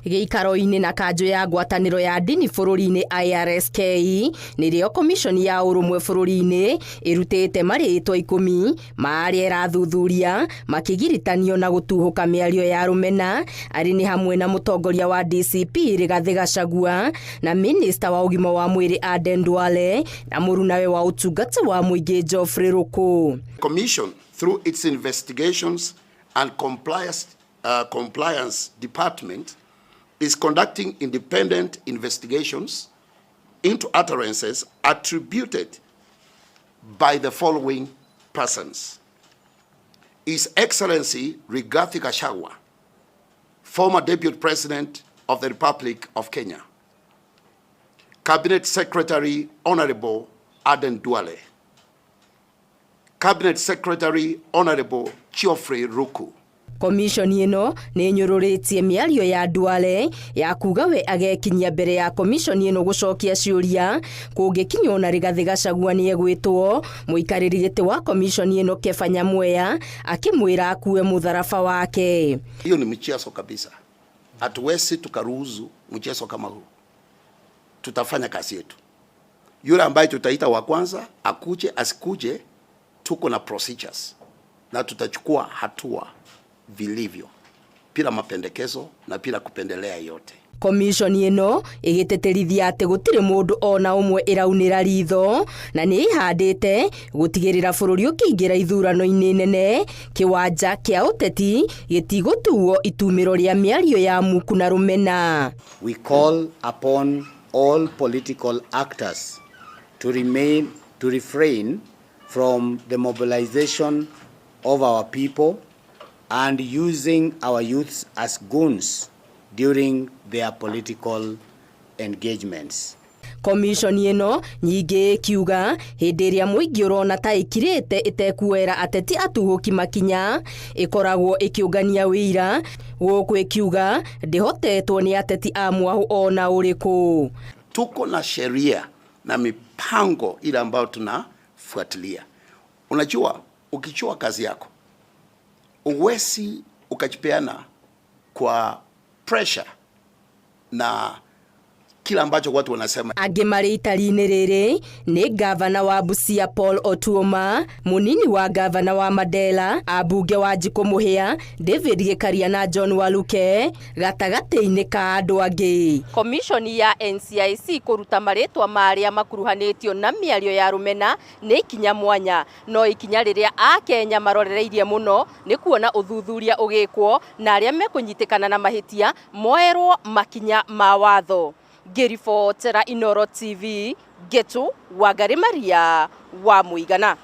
Gĩikaro-inĩ na kanjũ ya ngwatanĩro ya ndini bũrũri-inĩ IRSK nĩrĩo komishoni ya ũrũmwe bũrũri-inĩ ĩrutĩte marĩtwa 10 ma arĩa ĩrathuthuria makĩgiritanio na gũtuhũka mĩario ya rũmena arĩ nĩ hamwe na mũtongoria wa DCP Rigathĩ Gachagua na minista wa ũgima wa mwĩrĩ Aden Duale na mũrunawe wa ũtungata wa mũingĩ Geoffrey Ruku. Commission through its investigations and compliance department is conducting independent investigations into utterances attributed by the following persons. His Excellency Rigathi Gachagua, former Deputy President of the Republic of Kenya, Cabinet Secretary Honorable Aden Duale, Cabinet Secretary Honorable Geoffrey Ruku. Komishoni ĩno nĩ ĩnyũrũrĩtie mĩario ya Duale ya kuga we agekinyia mbere ya komishoni ĩno gũcokia ciũria kũngĩkinywo na Rigathĩ Gachagua nĩ egwĩtwo. Mũikarĩri gĩtĩ wa komishoni ĩno Kepha Nyamweya akĩmwĩra akue mũtharaba wake. Hiyo ni mchezo kabisa, hatuwezi tukaruhusu mchezo kama huu. Tutafanya kazi yetu. Yule ambaye tutaita wa kwanza akuje asikuje, tuko na procedures na tutachukua hatua vilivyo bila mapendekezo na bila kupendelea yote. Komishoni ĩno ĩgĩtĩtĩrithia atĩ gũtirĩ mũndũ ona ũmwe ĩraunĩra ritho na nĩ ĩhandĩte gũtigĩrĩra bũrũri ũkĩingĩra ithurano-inĩ nene kĩwanja kĩa ũteti gĩtigũtuo itumĩro rĩa mĩario ya muku na rũmena. We call upon all political actors to refrain from the mobilization of our people and using our youths as goons during their political engagements. Komishoni ĩno nyingĩ ĩkiuga hĩndĩ ĩrĩa mũingĩ ũrona ta ĩkirĩte ĩtekuoera ateti atuhũki makinya ĩkoragwo ĩkĩũngania wĩira gũkũ ĩkiuga ndĩhotetwo nĩ ateti a mwahũ ona ũrĩkũ. Tuko na sheria na mipango ile ambayo tunafuatilia. Unajua, ukichua kazi yako uwezi ukajipeana kwa pressure na kila ambacho watu wanasema. Angĩ marĩ itari-inĩ rĩrĩ nĩ ngavana wa Busia Paul Otuoma, mũnini wa ngavana wa Mandera, ambunge wa Wanjikũ Mũhĩa, David Gĩkaria na John Waluke gatagatĩ-inĩ ka andũ angĩ. Komishoni ya NCIC kũruta marĩtwa ma arĩa makuruhanĩtio na mĩario ya rũmena nĩ ikinya mwanya, no ikinya rĩrĩa Akenya marorereirie mũno nĩ kuona ũthuthuria ũgĩkwo na arĩa mekũnyitĩkana na mahĩtia moerwo makinya ma watho. Ngĩribotera Inooro TV, Ngetu Wangari Maria wa Mũigana.